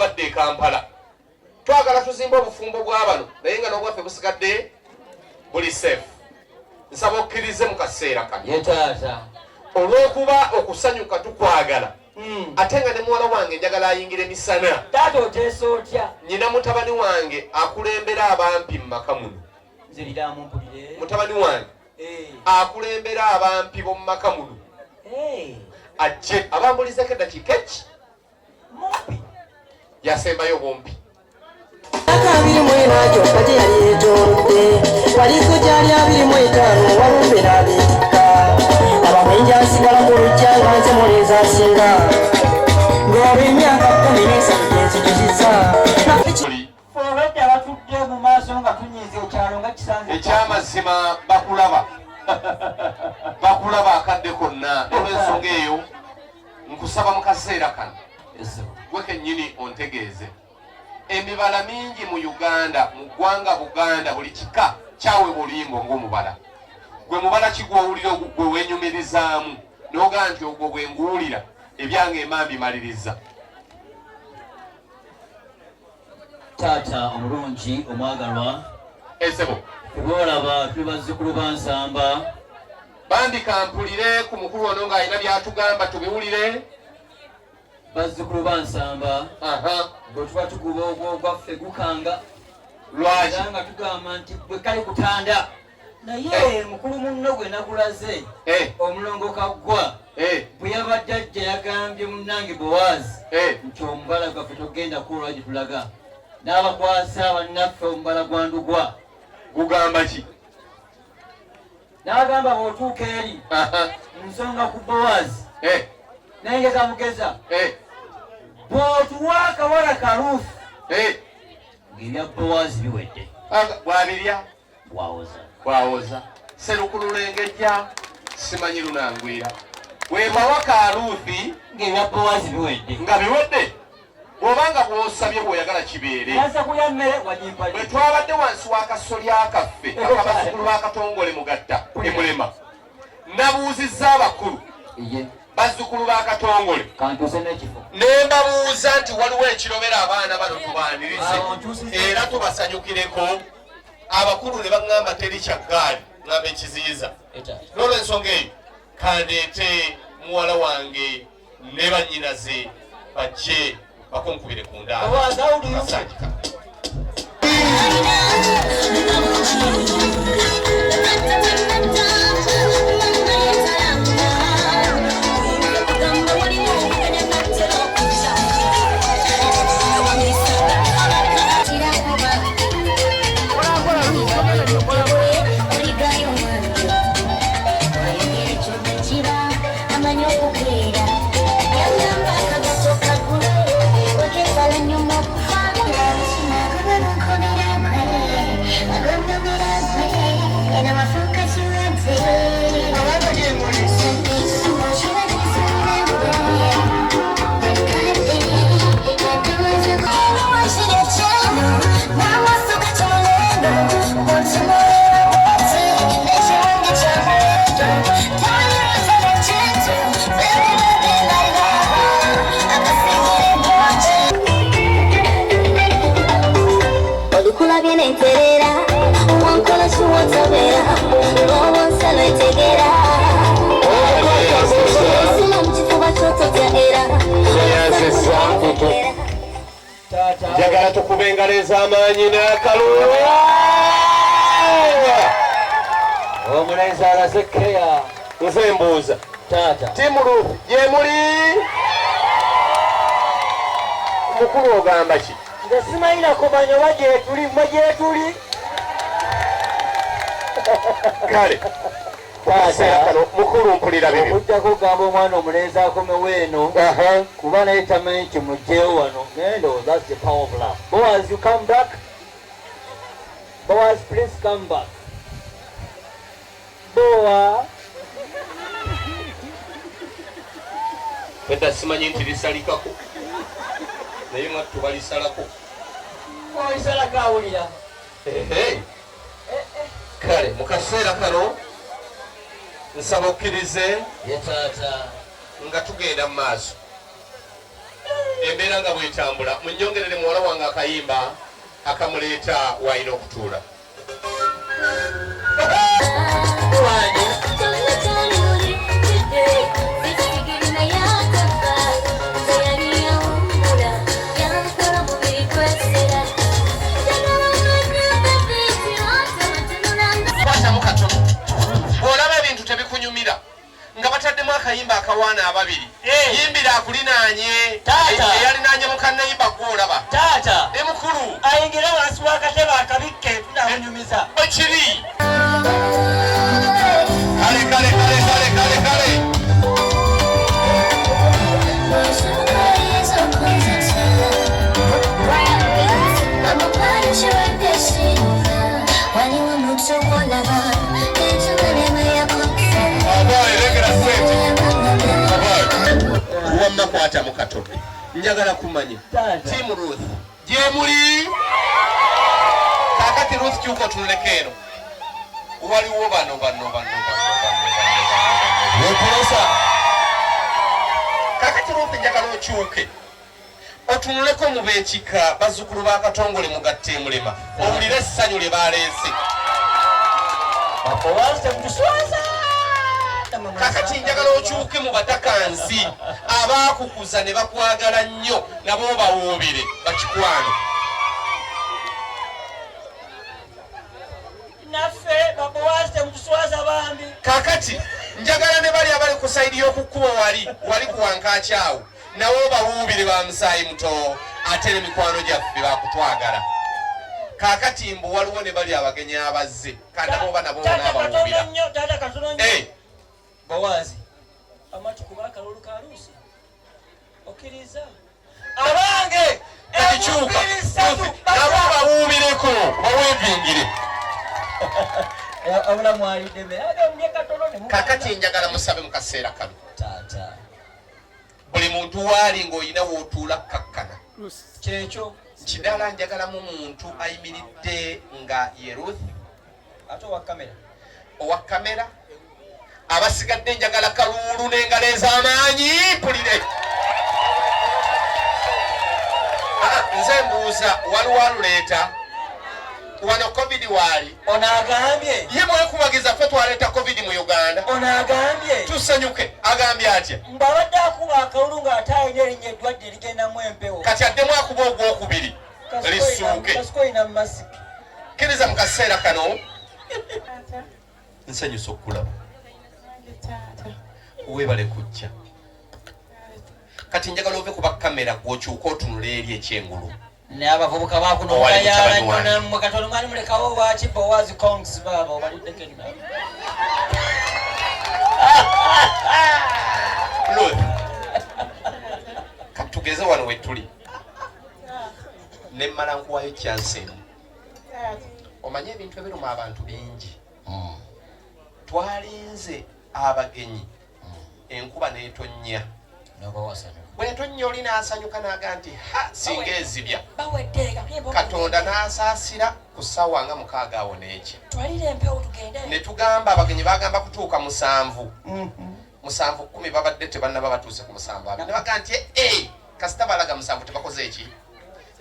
badda e Kampala. Twagala tuzimbe obufumbo bwa bano naye nga n'obwaffe busigadde buli safe. Nsaba okkirize mu kaseera kano. Ye taata. Olw'okuba okusanyuka tukwagala ate nga ne muwala wange njagala ayingire misana. Taata oteesa otya? Nyina mutabani wange akulembera abampi mu maka muno. Nziriramu mpulire. Mutabani wange akulembera abampi b'omu maka muno ajje abambulizeko eddakiika eki Mumpi. Yasembayo bumpi. Myaka 24 gyokka gye yali yeetoolodde, waliko gyali 25 walumbe n'abeetikka. Abamwenja nsigala ku luggya nga nze mulenzi asinga, ng'olw'emyaka 13 gye nzijuzizza. Ffe obwedda abatudde mu maaso nga tunyiiza ekyalo nga kisanze. Ekyamazima bakulaba, bakulaba akadde konna. Olw'ensonga eyo nkusaba mu kaseera kano gwe kennyini ontegeeze emibala mingi mu Uganda, mu ggwanga Buganda, buli kika kyaweebwa oluyimba ng'omubala. Gwe mubala ki gw'owulira gwe weenyumirizaamu n'ogaa nti ogwo bwe nguwulira ebyange mba mbimaliriza? Taata omulungi omwagalwa, Esebo kuboolaba tuli bazzukulu ba Nsamba. Bambi kampulire ku mukulu ono ng'alina by'atugamba tubiwulire. Bazzukulu ba Nsamba, bwe tuba tuguba ogw'ogwaffe gukanga. Lwaki? Era nga tugamba nti gwe kale kutanda, naye mukulu munno gwe nakulaze omulongo Kaggwa bwe yabadde ajja yagambye munnange Bowaazi nti omubala gwaffe togenda kuolwa gye tulaga, n'abakwasa bannaffe omubala gwa Ndugwa. Gugamba ki? N'agamba bw'otuuka eri nsonga ku Bowaazi nengeza mugeza bw'otuwa akawala kaluufu ng'ebya Bowaazi biwedde. Bwabirya bwawoza bwawoza serukululengejja simanyi lunangwira webawa kaluuthi ng'ebya Bowaazi biwedde nga biwedde. Bw'obanga bw'osabye bw'oyagala kibeere. Naza kulya mmere wagimpalira. Bwe twabadde wansi w'akasolya kaffe akabazzukulu b'akatongole Mugatta e Mulema, nabuuzizza abakulu bazzukulu b'akatongole kantuuse n'ekifo ne mbabuuza nti waliwo ekirobera abaana bano tubaanirize era tubasanyukireko. Abakulu ne baŋŋamba teri kya ggaali, ŋŋamba ekiziyiza. N'olwensonga eyo kandeete muwala wange ne bannyinaze bajje bakunkubire ku ndaala. Olukulabye nenterera wankola kiwotabera lwobonsalo etegera sima mu kifuba kyototya era Njagala tukuba engalo ez'amaanyi n'akalulu. Omulenzi alaze keya. Nze mbuuza taata, Team Ruth gye muli? Mukulu ogamba ki? Nze simanyi nakumanya oba gyetuli, mwe gyetuli. Kale kaseera kano mukulu mpulira bibyo. Okujjako okugamba omwana omulenzi akomewo eno kuba naye tamanyi kimugyewo wano, naye ndowooza that's the power of love. Boaz, you come back. Boaz, please come back. Boa. Edda simanyi nti lisalikako, naye mwattu balisalako. Olisalako awulira. Kale mu kaseera kano nsaba okkirize ye taata nga tugenda mu maaso. Embeera nga bwetambula, munyongerere muwala wange akayimba akamuleeta w'alina okutuula. Kwatamu katono. Bw'olaba ebintu tebikunyumira nga bataddemu akayimba akawaana ababiri, Eh. yimbira akulinaanye. Taata. Eyalinaanye mukannayiba gw'olaba. Taata. Ne mukulu. Ayingire wansi w'akatebe akabikke tunamunyumiza. Ekiri. Kale, kale, kale, kale, kale, kale. Oboy, lekera ssente. Oboy. Wamma kwata mu katono. Njagala kumanya. Taata. Team Ruth. Gye muli? Kaakati Ruth kyuka otunuleko eno. Waliwo bano, bano, bano, bano, bano, bano, bano. Weepulosa. Kaakati Ruth njagala okyuke otunuleko mu b'ekika, bazzukulu ba Katongole mugatte emulema, owulire essanyu lye baleese. Babowazi temutuswaza. Kakati njagala okyuke mu batakansi abaakukuza ne bakwagala nnyo, nabo bawuubire bakikwano. Naffe babowazi temutuswaza bambi. Kakati njagala ne bali abali ku sayidi y'okukkuba wali wali ku wankaaki awo, nabo bawuubire ba musaayi muto, ate ne mikwano gyaffe bakutwagala. Kaakati mbu waliwo ne bali abagenyi abazze, kandabo oba nabo Taata katono n'abawuubira. nnyo, taata katono nnyo. Eh, Bowazi amatu kuba akalulu ka Luusi okkiriza abange. Kati kyuka. 2003. Nabo bawuubireko, baweevingire. Abulamu alidde mmere agambye katono ne Kakati njagala musabe mu kaseera kano. Taata. Buli muntu waali ng'olina w'otuula kakkana. Kyekyo. Kidala njagalamu muntu ayimiridde nga ye Ruth. Ate owa kamera? Owa kamera. Abasigadde njagala kaluulu n'engalo ez'amaanyi mpulire. Ah, nze mbuuza, waliwo aluleeta wano COVID waali? Ono agambye. Ye mwekubagiza, ffe twaleeta COVID mu Uganda. Ono agambye. Tusanyuke. Agambye atya? Mbw'abadde akuba akalulu ng'ate alina erinnya eddwadde erigendamu empewo. Kati addemu akuba ogwokubiri lisuuke. Kasikoyina mu masiki. Kkiriza mu kaseera kano, nsanyusa okulaba. Weebale kujja. Kati njagala ove kuba kamera gwokyuka otunula eri ekyengulu. Naye abavubuka bakuno. Owali mukayaala mutabani nnyo. Wange. Nammwe katono mwali mulekawo waki Bowazi congs baaba obaliddeko enna. Ruth, kati tugeze wano wetuli nemmala nkuwayo chance emu. Omanye ebintu ebiruma abantu bingi. Twalinze abagenyi, enkuba n'etonnya. Bwetonnya oli n'asanyuka n'aga nti ha, singa ezibya. Katonda n'asaasira ku ssaawa nga 6 awo n'ekya. Twalire empewo tugende. Ne tugamba abagenyi bagamba kutuuka 7, 7:10, babadde tebannaba batuuse ku 7:20. Ne bagaa nti e kasita balaga 7 tebakoze eki,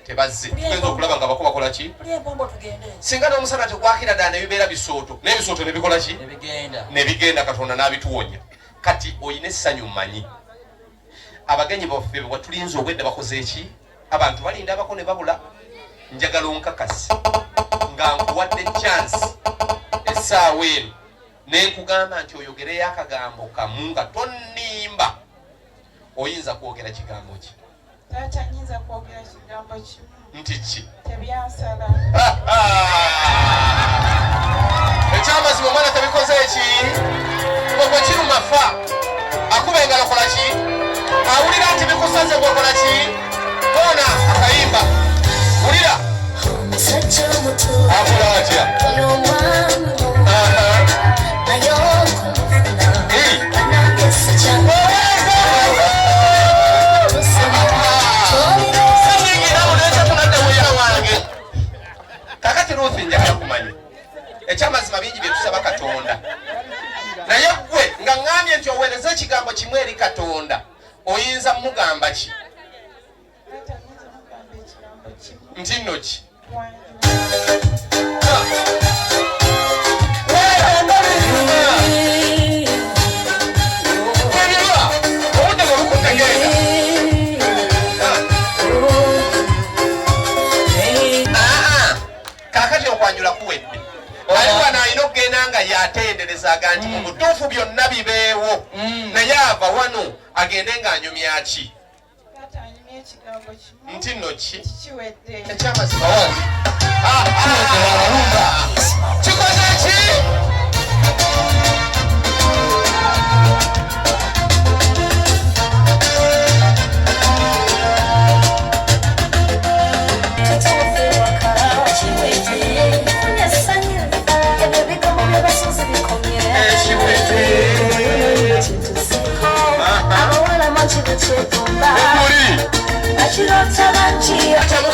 tebazze, tugenda okulaba nga bako bakola ki? Tuli empombo tugende. Singa n'omusana tegwakira ddala, nebibeera bisooto, n'ebisooto ne bikola ki? Ebigenda. Ne bigenda, Katonda n'abituwonya. Kati oyina essanyu, mmanyi abagenyi baffe bwe tulinze obwedda bakoze eki, abantu balinda abako ne babula. Njagala onkakasi nga nkuwadde chance essaawa eno nenkugamba nti oyogereyo akagambo kamu nga tonnimba, oyinza kwogera kigambo ki? Taata, nyinza kwogera kigambo kimu. Nti ki? Tebyansala. Ekyamazima omwana tabikoze eki, okwo kiruma fa akuba engalo kola ki, awulira nti bikusaze gwekola ki, koona akayimba wulira. Omusajja omuto. Akola atya? Oyo omwangu. Aha. Naye okumufuna. Eh. Banange si kyangu. Sinyigira muleeta kunadda weya wange. Kakati Ruth, njagala kumanya ekyamazima, bingi bye tusaba Katonda, naye gwe nga ŋŋambye nti oweereza ekigambo kimu eri Katonda, oyinza mugamba ki? Nti nno ki? Kakati okwanjula kuwedde, ali wano alina okugenda nga yatendereza aga nti mu butuufu byonna bibeewo, naye ava wano agende ng'anyumya ki? Nti nno ki? Ekyamazima wazi kikoze ki?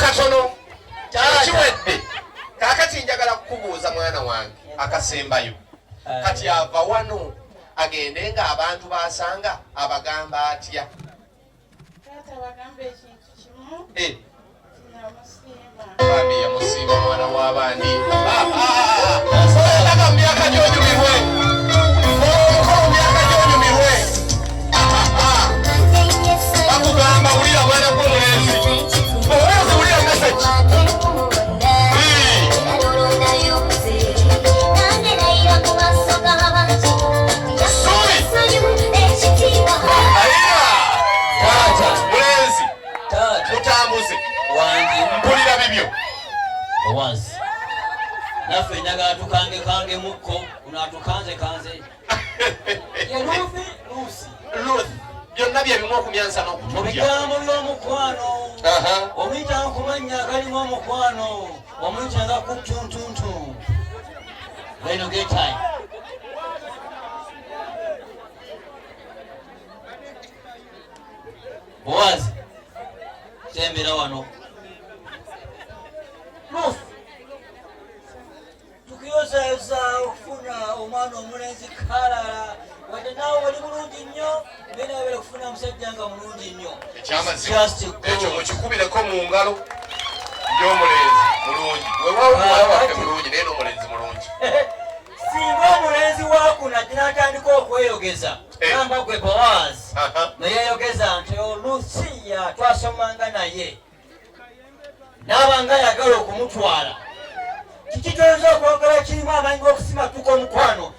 Katono kiwedde. Kakati njagala kukubuuza mwana wange akasembayo, kati ava wano agende nga abantu basanga abagamba atya? Bambi yamusiima mwana w'abandi. Olaga mu myaka gy'onyumirwe, omukolo mu myaka gy'onyumirwe, bakugamba wulira mwana gw'omulenzi, omulenzi wulira message. Mulenzi mutambuze mpulira bibyo. Owazi naffe njagala tukange kange mukko ono atukanze kanze. Ye Ruthi, Lusi. Ruth, byonna bye bimu okumyansa n'okutujja. Mu bigambo by'omukwano omuyitanga ku mannya agalimu omukwano, omuyitanga ku ttuntuntu. Leno get time. Bowazi sembera wano. Ruth, tukuyozayoza okufuna omwana omulenzi kalala, wadde naawe oli bulungi nnyo, naye nawe beera okufuna omusajja nga mulungi nnyo. Ekyamazima ekyo mukikubireko mu ngalo gy'omulenzi mulungi. Weewaawo muwala waffe mulungi, naye n'omulenzi mulungi. Singa omulenzi wakuna n'atandika okweyogeza, gamba gwe Bowazi neyeyogeza nti Olusiya twasomanga naye, naaba nga ayagala okumutwala, kiki kyoyinza okwogera kirimu amaanyi g'okusimatuka omukwano?